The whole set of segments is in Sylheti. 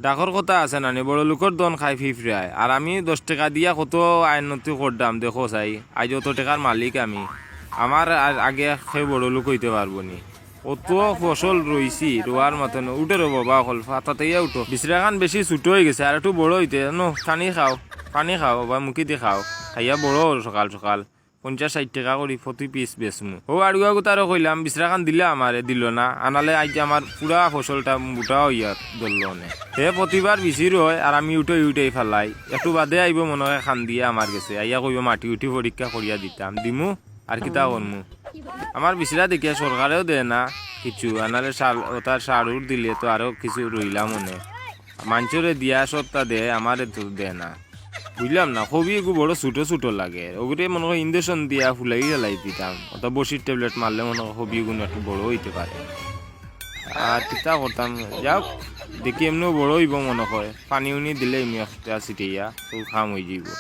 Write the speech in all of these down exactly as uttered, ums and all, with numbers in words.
ডাকর কথা আছে নানি, বড় লোকর ধন খায় ফিফড়ায়। আর আমি দশ টেকা দিয়া কত আয় উন্নতি করলাম, দেখো চাই, আইজ অত টেকার মালিক আমি। আমার আর আগে কেউ বড় লোক অইতে পারবো নি। অত ফসল রইছি, রোয়ার মতন। উঠো রে বাবা, অকল ফাতাতেইয়া উঠো। বিছরাখান বেশি ছোট অইগেছে, আর একটু বড় অইতে। নো, পানি খাও, পানি খাও, বা মুখেদি খাও। খাইয়া বড় অও সকাল সকাল। পঞ্চাশ ষাইট টেকা করি প্রতি পিস বেচমু। অউ আড়ুয়া গুতারে কইলাম, বিছরাখান দিলা আমারে, দিলো না। আনালে আইজ আমার পুরা ফসলটা মুটা অইয়া ধরলো অনে। হে প্রতিবার বিছির অয়, আর আমি উঠাই উঠাই ফালাই। একটু বাদে আইবো মনো অয় কান্দিয়া আমার গেছে, আইয়া কইবো মাটি উঠি পরীক্ষা করিয়া দিতাম, দিমু, আর কিতা করমু। আমার বিছরা দেখিয়া সরকারেও দেয় না কিছু, আনালে সার, অতার সার উর দিলে তো আরো কিছু রইলাম অনে। মানষরে দিয়া সত্তা দেয়, আমারে তো দেয় না। বুঝলাম না, কবি এগু বড় ছোট ছোট লাগে, অগুরে মনো অয় injection দিয়া ফুলাই ফালাই দিতাম, অথবা বসির ট্যাবলেট মারলে মনো অয় কবি এগুন একটু বড় অইতে পারে। আর কিতা করতাম, যাউক, দেখি এমনেও বড় অইবো মনো অয়, পানি উনি দিলে এমনি একটা ছিটাইয়া তো কাম অইযিবো।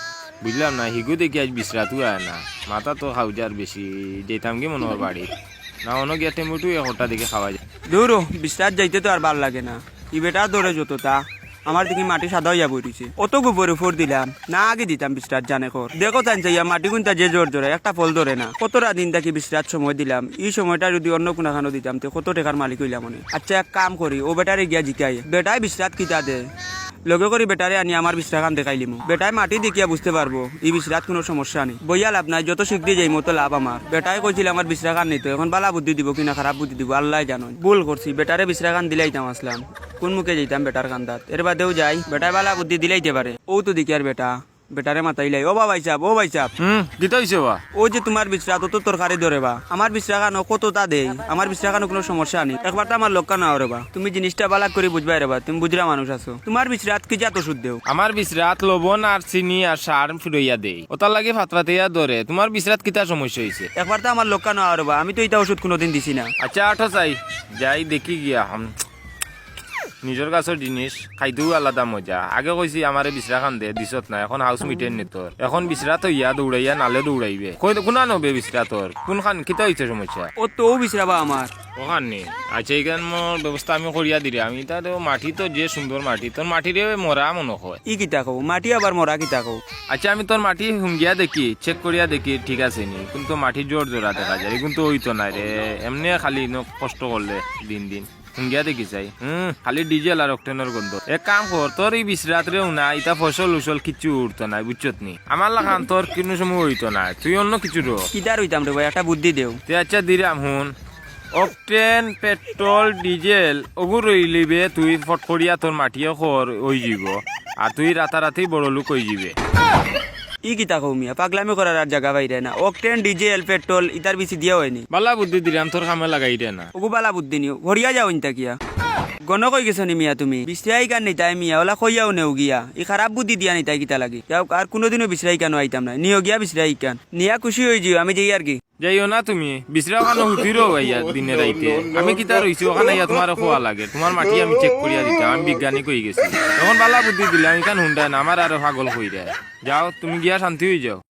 বুঝলাম না, হিগু দেখি আইজ বিছরাতও আয় না, মাথা তো খাউজার বেশি, যাইতাম কি মনো অয় বাড়ি, না অনো গিয়া টেমুটু একটা দেখি খাওয়া যায়। দুরো, বিছরাত যাইতে তো আর ভালা লাগে না। ই বেটার দরে যততা, আমার দেখি মাটি সাদা অইয়া বই রইছে। অত গোবর উপর দিলাম, না আগে দিতাম বিছরাত জানে কর। দেখো তাইন চাইয়া মাটি গুনতা যে জোর জোরে, একটা ফল ধরে না। কতটা দিন থাকি বিছরাত সময় দিলাম, ই সময়টা যুদি অন্য কুনাখানো দিতাম, তে কত টেকার মালিক অইলাম অনে। আচ্ছা, এক কাম করি, অউ বেটারে গিয়া জিকাই, বেটায় বিছরাত কিতা দে। লগে করি বেটারে আনি আমার বিছরাখান দেখাইলিমু। বেটায় মাটি দেখিয়া বুঝতে পারবো, ই বিছরাত কুনু সমস্যা নি। বইয়া লাভ নাই, যত শীঘ্রই যাইমু, অত লাভ আমার। বেটায় কইছিল আমার বিছরাখান নিতো, এখন ভালা বুদ্ধি দিবো কি না খারাপ বুদ্ধি দিবো, আল্লায় জানইন। ভুল করছি, বেটারে বিছরাখান দিলাইতাম আছলাম। কুন মুখে যাইতাম বেটার কান্দাত? এর বাদেও যাই, বেটায় ভালা বুদ্ধি দিলাইতে পারে। অউ তো দেখিয়ার বেটা, বেটারে মাতাইলাই, "ও বা ভাইসাব, ও ভাইসাব।" হুম, কিতা অইছে বা? অউ যে তুমার বিছরাত অত তরকারি ধরে বা, আমার বিছরাখানো কততা দেই, আমার বিছরাখানো কুনু সমস্যা নি। একবার তো আমার লক্ষ্য নাও রে বা, তুমি জিনিসটা ভালা করি বুঝবায় রে বা, তুমি বুঝরা মানুষ আছো। তুমার বিছরাত কি জাত ওষুধ দেও? আমার বিছরাত লবণ আর চিনি আর সার ফিরইয়া দেই, অতার লাগি ফাতফাতিয়া ধরে। তুমার বিছরাত কিতা সমস্যা অইছে? একবার তো আমার লক্ষ্য নাও রে বা, আমি তো ইতা ওষুধ কুনুদিন দিছি না। আচ্ছা, আটো চাই, যাই দেখি গিয়া। হুম। নিজর গাছর জিনিস খাইতেও আলাদা মজা। আগে কইছি আমারে বিছরাখান দে, দিছত না, এখন হাউস মিটের নি তোর। এখন বিছরা থইয়া দৌড়াইয়া নালে দৌড়াইবে। কই, কুনানো বে বিছরা তোর? কুনখান, কিতা অইছে সমস্যা? অউ তো অউ বিছরা বা আমার। অখান নি? আচ্ছা, ইখান মোর ব্যবস্থা আমি করিয়া দিরাম। ইতা তো মাটি তো যে সুন্দর মাটি, তোর মাটিরে মরা মনো অয়। ই কিতা কও? মাটি আবার মরা কিতা কও? আচ্ছা, আমি তোর মাটি হুঙ্গিয়া দেখি, check করিয়া দেখি, ঠিক আছে নি। কিন্তু মাটি জোর জোরা দেখা যায়, কিন্তু অইতো নায় রে, এমনে খালি ইনো কষ্ট করলে দিন দিন। হুঙ্গিয়া দেখি চাই। হুম, খালি ডিজেল আর অকটেনর গন্ধ। এক কাম কর, তোর ই বিছরাত রে উনা, ইতা ফসল উসল কিচ্ছু উঠতো নায়, বুঝছত নি? আমার লাখান তোর কুনু সময় অইতো নায়, তুই অন্য কিছু র। কিতা রইতাম রে বা, একটা বুদ্ধি দেও। তে আচ্ছা দিরাম হুন, অকটেন, পেট্রোল, ডিজেল, অগু রইলিবে, তুই ফট করিয়া তোর মাটিও খর অইযিবো, আর তুই রাতারাতি বড় লোক অইযিবে। ই কিতা কও মিয়া, পাগলামি করার আর জাগা পাইরায় না। অকটেন, ডিজেল, পেট্রোল, ইতার বিছি দিয়া অয়নি। ভালা বুদ্ধি দিরাম, তোর কামে লাগাইরে না। অগু ভালা বুদ্ধি নিও, হরিয়া যাও ইনতা কিয়া। গণক অইগেছো নি মিয়া তুমি? বিছরা ইখান নিতায় মিয়া, অলা কইয়াও নেও গিয়া। ই খারাপ বুদ্ধি দিয়া নিতায় কিতা লাগি? যাউক, আর কুনুদিনও বিছরা ইখানো আইতাম নায়। নিও গিয়া বিছরা ইখান। নিয়া খুশি অইযিও, আমি যাইয়ার গি। যাইও না তুমি, বিছরা অখানো হুতি রও আইয়া দিনে রাইতে। আমি কিতা রইছি অখান আইয়া তুমারে কওয়া লাগে? তুমার মাটি আমি check করিয়া দিতাম, আমি বৈজ্ঞানিক অইগেছি। অখন ভালা বুদ্ধি দিলাম, ইখান হুনরায় না, আমারে আরো পাগল কইরায়। যাও, তুমি গিয়া শান্তি অইযাও।